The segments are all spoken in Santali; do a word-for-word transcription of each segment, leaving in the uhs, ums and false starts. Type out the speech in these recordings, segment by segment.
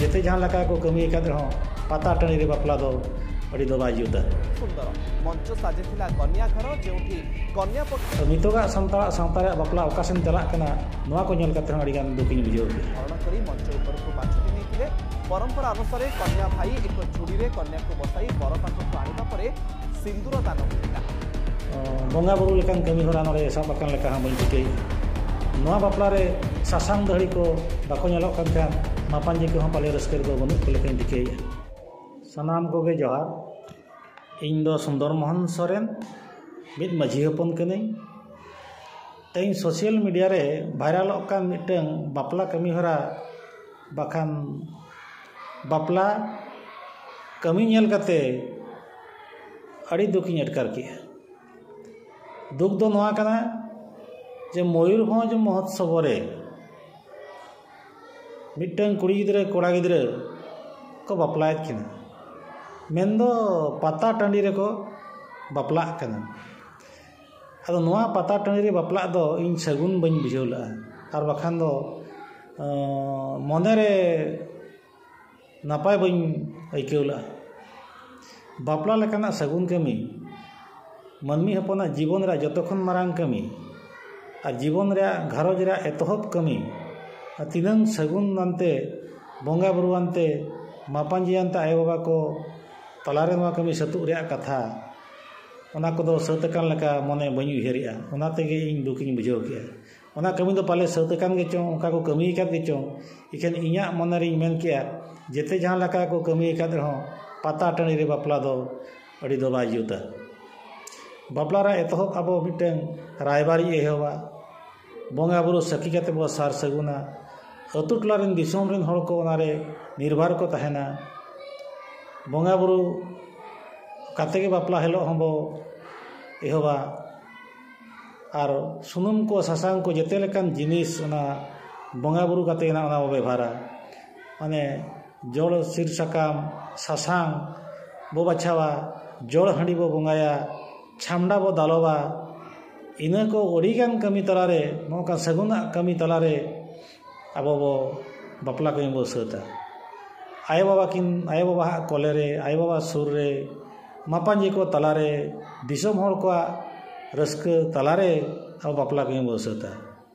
ᱡᱮᱛᱮ ᱡᱟᱦᱟᱸ ᱞᱮᱠᱟ ᱠᱚ ᱠᱟᱹᱢᱤ ᱟᱠᱟᱫ ᱨᱮᱦᱚᱸ, ᱯᱟᱛᱟ ᱴᱟᱺᱰᱤ ᱨᱮ ᱵᱟᱯᱞᱟ ᱫᱚ ᱟᱹᱰᱤ ᱫᱚ ᱵᱟᱭ ᱡᱩᱛᱟ᱾ ᱥᱩᱱᱫᱚᱨ ᱢᱚᱧᱪᱚ ᱥᱟᱡᱮ ᱛᱷᱤᱞᱟ ᱠᱚᱱᱭᱟ ᱜᱷᱚᱨ, ᱡᱮᱩᱸᱴᱷᱤ ᱠᱚᱱᱭᱟ ᱯᱚᱠᱷ ᱛᱚ, ᱱᱤᱛᱚᱜᱟᱜ ᱥᱟᱱᱛᱟᱲᱟᱜ ᱥᱟᱶᱛᱟ ᱨᱮᱭᱟᱜ ᱵᱟᱯᱞᱟ ᱚᱠᱟ ᱥᱮᱱ ᱪᱟᱞᱟᱜ ᱠᱟᱱᱟ, ᱱᱚᱣᱟ ᱠᱚ ᱧᱮᱞ ᱠᱟᱛᱮ ᱦᱚᱸ ᱟᱹᱰᱤ ᱜᱟᱱ ᱫᱩᱠᱤᱧ ᱵᱩᱡᱷᱟᱹᱣ ᱠᱮᱫᱟ᱾ ᱦᱚᱨᱚᱬᱟ ᱠᱚᱨᱤ ᱢᱚᱧᱪᱚ ᱩᱯᱚᱨ ᱠᱚ ᱵᱟᱪᱷᱩᱴᱤ ᱱᱤᱛᱤᱞᱮ ᱯᱚᱨᱚᱢᱯᱚᱨᱟ ᱚᱱᱩᱥᱟᱨᱮ ᱠᱚᱱᱭᱟ ᱵᱷᱟᱭ ᱮᱠᱚ ᱪᱷᱩᱲᱤ ᱨᱮ ᱠᱚᱱᱭᱟ ᱠᱚ ᱵᱚᱥᱟᱭ ᱵᱚᱨᱚ ᱯᱟᱴᱷᱚ ᱠᱚ ᱟᱬᱤᱵᱟ ᱯᱚᱨᱮ ᱥᱤᱱᱫᱩᱨᱟ ᱫᱟᱱᱚ ᱦᱩᱭᱩᱜᱼᱟ᱾ ᱵᱚᱸᱜᱟ ᱵᱩᱨᱩ ᱞᱮᱠᱟᱱ ᱠᱟᱹᱢᱤ ᱦᱚᱨᱟ ᱱᱚᱰᱮ ᱥᱟᱵ ᱟᱠᱟᱱ ᱞᱮᱠᱟ ᱦᱚᱸ ᱵᱟᱹᱧ ᱴᱷᱤᱠᱟᱹᱭᱮᱫᱼᱟ᱾ ᱱᱚᱣᱟ ᱵᱟᱯᱞᱟ ᱨᱮ ᱥᱟᱥᱟᱝ ᱫᱟᱹᱦᱲᱤ ᱠᱚ ᱵᱟᱠᱚ ᱧᱮᱞᱚᱜ ᱠᱟᱱ ᱠᱷᱟᱱ ᱢᱟᱯᱟᱧᱡᱤ ᱠᱚᱦᱚᱸ ᱯᱟᱞᱮ ᱨᱟᱹᱥᱠᱟᱹ ᱨᱮᱫᱚ ᱵᱟᱹᱱᱩᱜ ᱠᱚ ᱞᱮᱠᱟᱧ ᱴᱷᱤᱠᱟᱹᱭᱮᱫᱼᱟ᱾ ᱥᱟᱱᱟᱢ ᱠᱚᱜᱮ ᱡᱚᱦᱟᱨ᱾ ᱤᱧ ᱫᱚ ᱥᱩᱱᱫᱚᱨ ᱢᱳᱦᱚᱱ ᱥᱚᱨᱮᱱ, ᱢᱤᱫ ᱢᱟᱹᱡᱷᱤ ᱦᱚᱯᱚᱱ ᱠᱟᱹᱱᱟᱹᱧ᱾ ᱛᱮᱦᱮᱧ ᱥᱳᱥᱟᱞ ᱢᱤᱰᱤᱭᱟ ᱨᱮ ᱵᱷᱟᱭᱨᱟᱞᱚᱜ ᱠᱟᱱ ᱢᱤᱫᱴᱟᱝ ᱵᱟᱯᱞᱟ ᱠᱟᱹᱢᱤ ᱦᱚᱨᱟ ᱵᱟᱠᱷᱟᱱ ᱵᱟᱯᱞᱟ ᱠᱟᱹᱢᱤ ᱧᱮᱞ ᱠᱟᱛᱮ ᱟᱹᱰᱤ ᱫᱩᱠᱤᱧ ᱟᱴᱠᱟᱨ ᱠᱮᱜᱼᱟ᱾ ᱫᱩᱠ ᱫᱚ ᱱᱚᱣᱟ ᱠᱟᱱᱟ ᱡᱮ ᱢᱚᱭᱩᱨᱵᱷᱚᱸᱡᱽ ᱢᱚᱦᱳᱛᱥᱚᱵᱚ ᱨᱮ ᱢᱤᱫᱴᱟᱝ ᱠᱩᱲᱤ ᱜᱤᱫᱽᱨᱟᱹ ᱠᱚᱲᱟ ᱜᱤᱫᱽᱨᱟᱹ ᱠᱚ ᱵᱟᱯᱞᱟᱭᱮᱫ ᱠᱤᱱᱟ, ᱢᱮᱱᱫᱚ ᱯᱟᱛᱟ ᱴᱟᱺᱰᱤ ᱨᱮᱠᱚ ᱵᱟᱯᱞᱟᱜ ᱠᱟᱱᱟ᱾ ᱟᱫᱚ ᱱᱚᱣᱟ ᱯᱟᱛᱟ ᱴᱟᱺᱰᱤ ᱨᱮ ᱵᱟᱯᱞᱟᱜ ᱫᱚ ᱤᱧ ᱥᱟᱹᱜᱩᱱ ᱵᱟᱹᱧ ᱵᱩᱡᱷᱟᱹᱣ ᱞᱮᱜᱼᱟ, ᱟᱨ ᱵᱟᱠᱷᱟᱱ ᱫᱚ ᱢᱚᱱᱮᱨᱮ ᱱᱟᱯᱟᱭ ᱵᱟᱹᱧ ᱟᱹᱭᱠᱟᱹᱣ ᱞᱮᱜᱼᱟ᱾ ᱵᱟᱯᱞᱟ ᱞᱮᱠᱟᱱᱟᱜ ᱥᱟᱹᱜᱩᱱ ᱠᱟᱹᱢᱤ ᱢᱟᱹᱱᱢᱤ ᱦᱚᱯᱚᱱᱟᱜ ᱡᱤᱵᱚᱱ ᱨᱮᱭᱟᱜ ᱡᱚᱛᱚ ᱠᱷᱚᱱ ᱢᱟᱨᱟᱝ ᱠᱟᱹᱢᱤ ᱟᱨ ᱡᱤᱵᱚᱱ ᱨᱮᱭᱟᱜ ᱜᱷᱟᱨᱚᱸᱡᱽ ᱨᱮᱭᱟᱜ ᱮᱛᱚᱦᱚᱵ ᱠᱟᱹᱢᱤ ᱟᱨ ᱛᱤᱱᱟᱹᱝ ᱥᱟᱹᱜᱩᱱ ᱟᱱᱛᱮ ᱵᱚᱸᱜᱟ ᱵᱩᱨᱩ ᱟᱱᱛᱮ ᱢᱟᱯᱟᱧᱡᱤ ᱟᱱᱛᱮ ᱟᱭᱳᱼᱵᱟᱵᱟ ᱠᱚ ᱛᱟᱞᱟᱨᱮ ᱱᱚᱣᱟ ᱠᱟᱹᱢᱤ ᱥᱟᱹᱛᱩᱜ ᱨᱮᱭᱟᱜ ᱠᱟᱛᱷᱟ, ᱚᱱᱟ ᱠᱚᱫᱚ ᱥᱟᱹᱛ ᱟᱠᱟᱱ ᱞᱮᱠᱟ ᱢᱚᱱᱮ ᱵᱟᱹᱧ ᱩᱭᱦᱟᱹᱨᱮᱜᱼᱟ᱾ ᱚᱱᱟ ᱛᱮᱜᱮ ᱤᱧ ᱫᱩᱠᱤᱧ ᱵᱩᱡᱷᱟᱹᱣ ᱠᱮᱜᱼᱟ᱾ ᱚᱱᱟ ᱠᱟᱹᱢᱤ ᱫᱚ ᱯᱟᱞᱮ ᱥᱟᱹᱛ ᱟᱠᱟᱱ ᱜᱮᱪᱚᱝ, ᱚᱱᱠᱟ ᱠᱚ ᱠᱟᱹᱢᱤ ᱟᱠᱟᱫ ᱜᱮᱪᱚᱝ, ᱤᱠᱷᱟᱹᱱ ᱤᱧᱟᱹᱜ ᱢᱚᱱᱮ ᱨᱤᱧ ᱢᱮᱱ ᱠᱮᱜᱼᱟ, ᱡᱮᱛᱮ ᱡᱟᱦᱟᱸ ᱞᱮᱠᱟ ᱠᱚ ᱠᱟᱹᱢᱤ ᱟᱠᱟᱫ ᱨᱮᱦᱚᱸ ᱯᱟᱛᱟ ᱴᱟᱺᱰᱤ ᱨᱮ ᱵᱟᱯᱞᱟ ᱫᱚ ᱟᱹᱰᱤ ᱫᱚ ᱵᱟᱭ ᱡᱩᱛᱟ᱾ ᱵᱟᱯᱞᱟ ᱨᱮ ᱮᱛᱚᱦᱚᱵ ᱟᱵᱚ ᱢᱤᱫᱴᱟᱝ ᱨᱟᱭᱵᱟᱨᱤᱡ ᱮᱦᱚᱵᱟ, ᱵᱚᱸᱜᱟ ᱵᱩᱨᱩ ᱥᱟᱹᱠᱷᱤ ᱠᱟᱛᱮ ᱵᱚ ᱥᱟᱨ ᱥᱟᱹᱜᱩᱱᱟ᱾ ᱟᱹᱛᱩ ᱴᱚᱞᱟ ᱨᱮᱱ ᱫᱤᱥᱚᱢ ᱨᱮᱱ ᱦᱚᱲ ᱠᱚ ᱚᱱᱟᱨᱮ ᱱᱤᱨᱵᱷᱟᱨ ᱠᱚ ᱛᱟᱦᱮᱱᱟ᱾ ᱵᱚᱸᱜᱟ ᱵᱩᱨᱩ ᱠᱟᱛᱮ ᱜᱮ ᱵᱟᱯᱞᱟ ᱦᱤᱞᱳᱜ ᱦᱚᱸᱵᱚ ᱮᱦᱚᱵᱟ᱾ ᱟᱨ ᱥᱩᱱᱩᱢ ᱠᱚ ᱥᱟᱥᱟᱝ ᱠᱚ ᱡᱮᱛᱮ ᱞᱮᱠᱟᱱ ᱡᱤᱱᱤᱥ ᱚᱱᱟ ᱵᱚᱸᱜᱟ ᱵᱩᱨᱩ ᱠᱟᱛᱮ ᱚᱱᱟ ᱚᱱᱟ ᱵᱚ ᱵᱮᱵᱷᱟᱨᱟ᱾ ᱢᱟᱱᱮ ᱡᱚᱲ ᱥᱤᱨ ᱥᱟᱠᱟᱢ ᱥᱟᱥᱟᱝ ᱵᱚ ᱵᱟᱪᱷᱟᱣᱟ, ᱡᱚᱲ ᱦᱟᱺᱰᱤ ᱵᱚ ᱵᱚᱸᱜᱟᱭᱟ, ᱪᱷᱟᱢᱰᱟ ᱵᱚ ᱫᱟᱞᱚᱵᱟ᱾ ᱤᱱᱟᱹ ᱠᱚ ᱟᱹᱰᱤᱜᱟᱱ ᱠᱟᱹᱢᱤ ᱛᱟᱞᱟᱨᱮ, ᱱᱚᱝᱠᱟ ᱥᱟᱹᱜᱩᱱᱟᱜ ᱠᱟᱹᱢᱤ ᱛᱟᱞᱟᱨᱮ ᱟᱵᱚ ᱵᱚ ᱵᱟᱯᱞᱟ ᱠᱟᱹᱢᱤ ᱵᱚ ᱥᱟᱹᱛᱟ᱾ ᱟᱭᱳᱼᱵᱟᱵᱟ ᱠᱤᱱ, ᱟᱭᱳᱼᱵᱟᱵᱟᱣᱟᱜ ᱠᱚᱞᱮ ᱨᱮ, ᱟᱭᱳᱼᱵᱟᱵᱟ ᱥᱩᱨ ᱨᱮ, ᱢᱟᱯᱟᱧᱡᱤ ᱠᱚ ᱛᱟᱞᱟᱨᱮ, ᱫᱤᱥᱚᱢ ᱦᱚᱲ ᱠᱚᱣᱟᱜ ᱨᱟᱹᱥᱠᱟᱹ ᱛᱟᱞᱟᱨᱮ ᱟᱵᱚ ᱵᱟᱯᱞᱟ ᱠᱟᱹᱢᱤ ᱵᱚ ᱥᱟᱹᱛᱟ᱾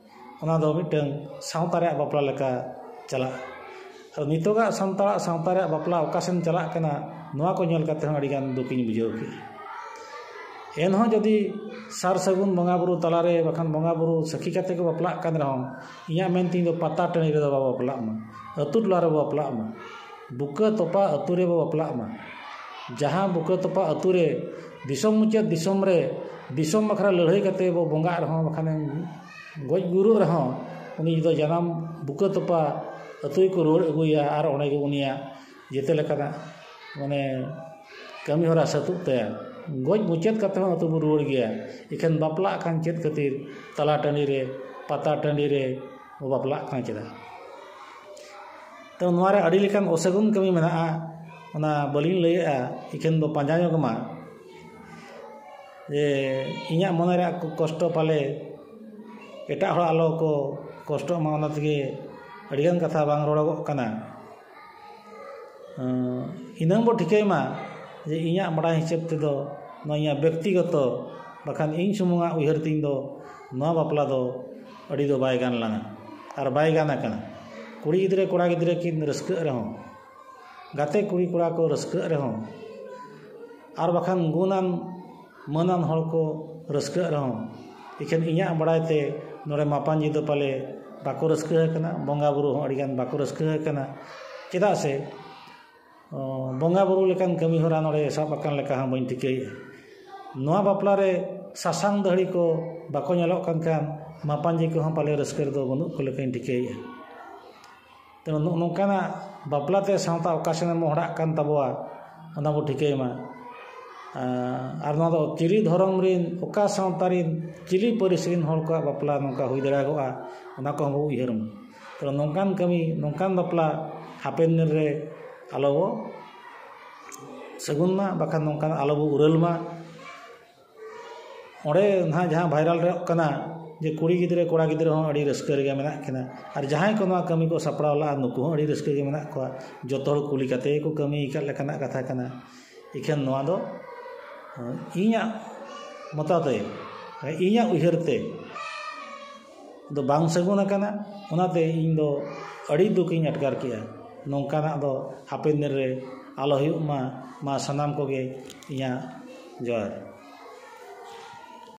ᱚᱱᱟ ᱫᱚ ᱢᱤᱫᱴᱟᱝ ᱥᱟᱶᱛᱟ ᱨᱮᱭᱟᱜ ᱵᱟᱯᱞᱟ ᱞᱮᱠᱟ ᱪᱟᱞᱟᱜᱼᱟ᱾ ᱟᱨ ᱱᱤᱛᱚᱜᱟᱜ ᱥᱟᱱᱛᱟᱲᱟᱜ ᱥᱟᱶᱛᱟ ᱨᱮᱭᱟᱜ ᱵᱟᱯᱞᱟ ᱚᱠᱟ ᱥᱮᱱ ᱪᱟᱞᱟᱜ ᱠᱟᱱᱟ, ᱱᱚᱣᱟ ᱠᱚ ᱧᱮᱞ ᱠᱟᱛᱮ ᱦᱚᱸ ᱟᱹᱰᱤᱜᱟᱱ ᱫᱩᱠᱤᱧ ᱵᱩᱡᱷᱟᱹᱣ ᱠᱮᱫᱼᱟ᱾ ᱮᱱᱦᱚᱸ ᱡᱩᱫᱤ ᱥᱟᱨ ᱥᱟᱹᱜᱩᱱ ᱵᱚᱸᱜᱟ ᱵᱩᱨᱩ ᱛᱟᱞᱟᱨᱮ, ᱵᱟᱠᱷᱟᱱ ᱵᱚᱸᱜᱟ ᱵᱩᱨᱩ ᱥᱟᱹᱠᱷᱤ ᱠᱟᱛᱮ ᱠᱚ ᱵᱟᱯᱞᱟᱜ ᱠᱟᱱ ᱨᱮᱦᱚᱸ, ᱤᱧᱟᱹᱜ ᱢᱮᱱ ᱛᱤᱧ ᱫᱚ ᱯᱟᱛᱟ ᱴᱟᱺᱰᱤ ᱨᱮᱫᱚ ᱵᱟᱵᱚ ᱵᱟᱯᱞᱟᱜ ᱢᱟ, ᱟᱹᱛᱩ ᱴᱚᱞᱟ ᱨᱮᱵᱚ ᱵᱟᱯᱞᱟᱜ ᱢᱟ, ᱵᱩᱠᱟᱹ ᱛᱚᱯᱟ ᱟᱹᱛᱩ ᱨᱮᱵᱚ ᱵᱟᱯᱞᱟᱜ ᱢᱟ᱾ ᱡᱟᱦᱟᱸ ᱵᱩᱠᱟᱹ ᱛᱚᱯᱟ ᱟᱹᱛᱩ ᱨᱮ ᱫᱤᱥᱚᱢ ᱢᱩᱪᱟᱹᱫ ᱫᱤᱥᱚᱢ ᱨᱮ ᱫᱤᱥᱚᱢ ᱵᱟᱠᱷᱨᱟ ᱞᱟᱹᱲᱦᱟᱹᱭ ᱠᱟᱛᱮ ᱵᱚ ᱵᱚᱸᱜᱟᱜ ᱨᱮᱦᱚᱸ, ᱵᱟᱠᱷᱟᱱ ᱜᱚᱡ ᱜᱩᱨᱩᱜ ᱨᱮᱦᱚᱸ, ᱩᱱᱤ ᱫᱚ ᱡᱟᱱᱟᱢ ᱵᱩᱠᱟᱹ ᱛᱚᱯᱟ ᱟᱹᱛᱩ ᱜᱮᱠᱚ ᱨᱩᱣᱟᱹᱲ ᱟᱹᱜᱩᱭᱟ᱾ ᱟᱨ ᱚᱸᱰᱮ ᱜᱮ ᱩᱱᱤᱭᱟᱜ ᱡᱮᱛᱮ ᱞᱮᱠᱟᱱᱟᱜ, ᱢᱟᱱᱮ, ᱠᱟᱹᱢᱤ ᱦᱚᱨᱟ ᱥᱟᱹᱛᱩᱜ ᱛᱟᱭᱟ᱾ ᱜᱚᱡ ᱢᱩᱪᱟᱹᱫ ᱠᱟᱛᱮ ᱦᱚᱸ ᱟᱹᱛᱩ ᱵᱚ ᱨᱩᱣᱟᱹᱲ ᱜᱮᱭᱟ᱾ ᱮᱠᱷᱮᱱ ᱵᱟᱯᱞᱟᱜ ᱠᱷᱟᱱ ᱪᱮᱫ ᱠᱷᱟᱹᱛᱤᱨ ᱛᱟᱞᱟ ᱴᱟᱺᱰᱤ ᱨᱮ, ᱯᱟᱛᱟ ᱴᱟᱺᱰᱤ ᱨᱮ ᱵᱚ ᱵᱟᱯᱞᱟᱜ ᱠᱟᱱᱟ ᱪᱮᱫᱟᱜ? ᱛᱚ, ᱱᱚᱣᱟ ᱨᱮ ᱟᱹᱰᱤ ᱞᱮᱠᱟᱱ ᱚᱥᱟᱹᱜᱩᱱ ᱠᱟᱹᱢᱤ ᱢᱮᱱᱟᱜᱼᱟ, ᱚᱱᱟ ᱵᱟᱹᱞᱤᱧ ᱞᱟᱹᱭᱮᱜᱼᱟ, ᱮᱠᱷᱮᱱ ᱵᱚ ᱯᱟᱸᱡᱟ ᱧᱚᱜᱽ ᱢᱟ᱾ ᱡᱮ ᱤᱧᱟᱹᱜ ᱢᱚᱱᱮ ᱨᱮᱭᱟᱜ ᱠᱚ-, ᱠᱚᱥᱴᱚ ᱯᱟᱞᱮ ᱮᱴᱟᱜ ᱦᱚᱲ ᱟᱞᱚ ᱠᱚ ᱠᱚᱥᱴᱚᱜ ᱢᱟ, ᱚᱱᱟ ᱛᱮᱜᱮ ᱟᱹᱰᱤᱜᱟᱱ ᱠᱟᱛᱷᱟ ᱵᱟᱝ ᱨᱚᱲᱚᱜᱚᱜ ᱠᱟᱱᱟ᱾ ᱟᱸ, ᱤᱱᱟᱹᱝ ᱵᱚ ᱴᱷᱤᱠᱟᱹᱭ ᱢᱟ ᱡᱮ ᱤᱧᱟᱹᱜ ᱵᱟᱲᱟᱭ ᱦᱤᱥᱟᱹᱵ ᱛᱮᱫᱚ, ᱱᱚᱣᱟ ᱤᱧᱟᱹᱜ ᱵᱮᱠᱛᱤᱜᱚᱛᱚ, ᱵᱟᱠᱷᱟᱱ ᱤᱧ ᱥᱩᱢᱩᱝᱟᱜ ᱩᱭᱦᱟᱹᱨ ᱛᱤᱧ ᱫᱚ, ᱱᱚᱣᱟ ᱵᱟᱯᱞᱟ ᱫᱚ ᱟᱹᱰᱤ ᱫᱚ ᱵᱟᱭ ᱜᱟᱱ ᱞᱟᱝᱟ ᱟᱨ ᱵᱟᱭ ᱜᱟᱱ ᱟᱠᱟᱱᱟ᱾ ᱠᱩᱲᱤ ᱜᱤᱫᱽᱨᱟᱹ ᱠᱚᱲᱟ ᱜᱤᱫᱽᱨᱟᱹ ᱠᱤᱱ ᱨᱟᱹᱥᱠᱟᱹᱜ ᱨᱮᱦᱚᱸ, ᱜᱟᱛᱮ ᱠᱩᱲᱤ ᱠᱚᱲᱟ ᱠᱚ ᱨᱟᱹᱥᱠᱟᱹᱜ ᱨᱮᱦᱚᱸ, ᱟᱨ ᱵᱟᱠᱷᱟᱱ ᱜᱩᱱᱟᱱ ᱢᱟᱹᱱᱟᱱ ᱦᱚᱲ ᱠᱚ ᱨᱟᱹᱥᱠᱟᱹᱜ ᱨᱮᱦᱚᱸ, ᱮᱠᱷᱮᱱ ᱤᱧᱟᱹᱜ ᱵᱟᱲᱟᱭ ᱛᱮ ᱱᱚᱰᱮ ᱢᱟᱯᱟᱧᱡᱤ ᱫᱚ ᱯᱟᱞᱮ ᱵᱟᱠᱚ ᱨᱟᱹᱥᱠᱟᱹ ᱟᱠᱟᱱᱟ, ᱵᱚᱸᱜᱟ ᱵᱩᱨᱩ ᱦᱚᱸ ᱟᱹᱰᱤᱜᱟᱱ ᱵᱟᱠᱚ ᱨᱟᱹᱥᱠᱟᱹ ᱟᱠᱟᱱᱟ᱾ ᱪᱮᱫᱟᱜ ᱥᱮ, ᱚ, ᱵᱚᱸᱜᱟ ᱵᱩᱨᱩ ᱞᱮᱠᱟᱱ ᱠᱟᱹᱢᱤ ᱦᱚᱨᱟ ᱱᱚᱰᱮ ᱥᱟᱵ ᱟᱠᱟᱱ ᱞᱮᱠᱟ ᱦᱚᱸ ᱵᱟᱹᱧ ᱴᱷᱤᱠᱟᱹᱭᱮᱫᱼᱟ᱾ ᱱᱚᱣᱟ ᱵᱟᱯᱞᱟ ᱨᱮ ᱥᱟᱥᱟᱝ ᱫᱟᱹᱦᱲᱤ ᱠᱚ ᱵᱟᱠᱚ ᱧᱮᱞᱚᱜ ᱠᱟᱱ ᱠᱷᱟᱱ, ᱢᱟᱯᱟᱧᱡᱤ ᱠᱚᱦᱚᱸ ᱯᱟᱞᱮ ᱨᱟᱹᱥᱠᱟᱹ ᱨᱮᱫᱚ ᱵᱟᱹᱱᱩᱜ ᱠᱚ ᱞᱮᱠᱟᱧ ᱴᱷᱤᱠᱟᱹᱭᱮᱫᱼᱟ᱾ ᱛᱮ ᱱᱚ-, ᱱᱚᱝᱠᱟᱱᱟᱜ ᱵᱟᱯᱞᱟ ᱛᱮ ᱥᱟᱶᱛᱟ ᱚᱠᱟ ᱥᱮᱱ ᱮ ᱢᱚᱦᱰᱟᱜ ᱠᱟᱱ ᱛᱟᱵᱚᱣᱟ, ᱚᱱᱟ ᱵᱚ ᱴᱷᱤᱠᱟᱹᱭ ᱢᱟ᱾ ᱟᱨ ᱱᱚᱣᱟ ᱫᱚ ᱪᱤᱞᱤ ᱫᱷᱚᱨᱚᱢ ᱨᱤᱱ, ᱚᱠᱟ ᱥᱟᱶᱛᱟ ᱨᱤᱱ, ᱪᱤᱞᱤ ᱯᱟᱹᱨᱤᱥ ᱨᱤᱱ ᱦᱚᱲ ᱠᱚᱣᱟᱜ ᱵᱟᱯᱞᱟ ᱱᱚᱝᱠᱟ ᱦᱩᱭ ᱫᱟᱲᱮᱭᱟᱜᱼᱟ, ᱚᱱᱟ ᱠᱚᱦᱚᱸ ᱵᱚ ᱩᱭᱦᱟᱹᱨ ᱢᱟ᱾ ᱛᱚ, ᱱᱚᱝᱠᱟᱱ ᱠᱟᱹᱢᱤ, ᱱᱚᱝᱠᱟᱱ ᱵᱟᱯᱞᱟ ᱦᱟᱯᱮᱱ ᱫᱤᱱ ᱨᱮ ᱟᱞᱚ ᱵᱚ ᱥᱟᱹᱜᱩᱱ ᱢᱟ, ᱵᱟᱠᱷᱟᱱ ᱱᱚᱝᱠᱟᱱ ᱟᱞᱚ ᱵᱚ ᱩᱨᱟᱹᱞ ᱢᱟ᱾ ᱚᱸᱰᱮ ᱱᱟᱦᱟᱜ ᱡᱟᱦᱟᱸ viral ᱨᱮᱭᱟᱜ ᱠᱟᱱᱟ, ᱡᱮ ᱠᱩᱲᱤ ᱜᱤᱫᱽᱨᱟᱹ ᱠᱚᱲᱟ ᱜᱤᱫᱽᱨᱟᱹ ᱦᱚᱸ ᱟᱹᱰᱤ ᱨᱟᱹᱥᱠᱟᱹ ᱨᱮᱜᱮ ᱢᱮᱱᱟᱜ ᱠᱤᱱᱟ, ᱟᱨ ᱡᱟᱦᱟᱸᱭ ᱠᱚ ᱱᱚᱣᱟ ᱠᱟᱹᱢᱤ ᱠᱚ ᱥᱟᱯᱲᱟᱣ ᱞᱟᱜᱼᱟ, ᱱᱩᱠᱩ ᱦᱚᱸ ᱟᱹᱰᱤ ᱨᱟᱹᱥᱠᱟᱹ ᱜᱮ ᱢᱮᱱᱟᱜ ᱠᱚᱣᱟ᱾ ᱡᱚᱛᱚ ᱦᱚᱲ ᱠᱩᱞᱤ ᱠᱟᱛᱮ ᱜᱮᱠᱚ ᱠᱟᱹᱢᱤ ᱟᱠᱟᱫ ᱞᱮᱠᱟᱱᱟᱜ ᱠᱟᱛᱷᱟ ᱠᱟᱱᱟ᱾ ᱤᱠᱷᱟᱹᱱ ᱱᱚᱣᱟ ᱫᱚ, ᱦᱮᱸ, ᱤᱧᱟᱹᱜ ᱢᱚᱛᱟᱛᱮ, ᱤᱧᱟᱹᱜ ᱩᱭᱦᱟᱹᱨ ᱛᱮ ᱫᱚ ᱵᱟᱝ ᱥᱟᱹᱜᱩᱱ ᱟᱠᱟᱱᱟ᱾ ᱚᱱᱟᱛᱮ ᱤᱧ ᱫᱚ ᱟᱹᱰᱤ ᱫᱩᱠ ᱤᱧ ᱟᱴᱠᱟᱨ ᱠᱮᱜᱼᱟ᱾ ᱱᱚᱝᱠᱟᱱᱟᱜ ᱫᱚ ᱦᱟᱯᱮᱱ ᱫᱤᱱ ᱨᱮ ᱟᱞᱚ ᱦᱩᱭᱩᱜ ᱢᱟ᱾ ᱢᱟ ᱥᱟᱱᱟᱢ ᱠᱚᱜᱮ ᱤᱧᱟᱹᱜ ᱡᱚᱦᱟᱨ᱾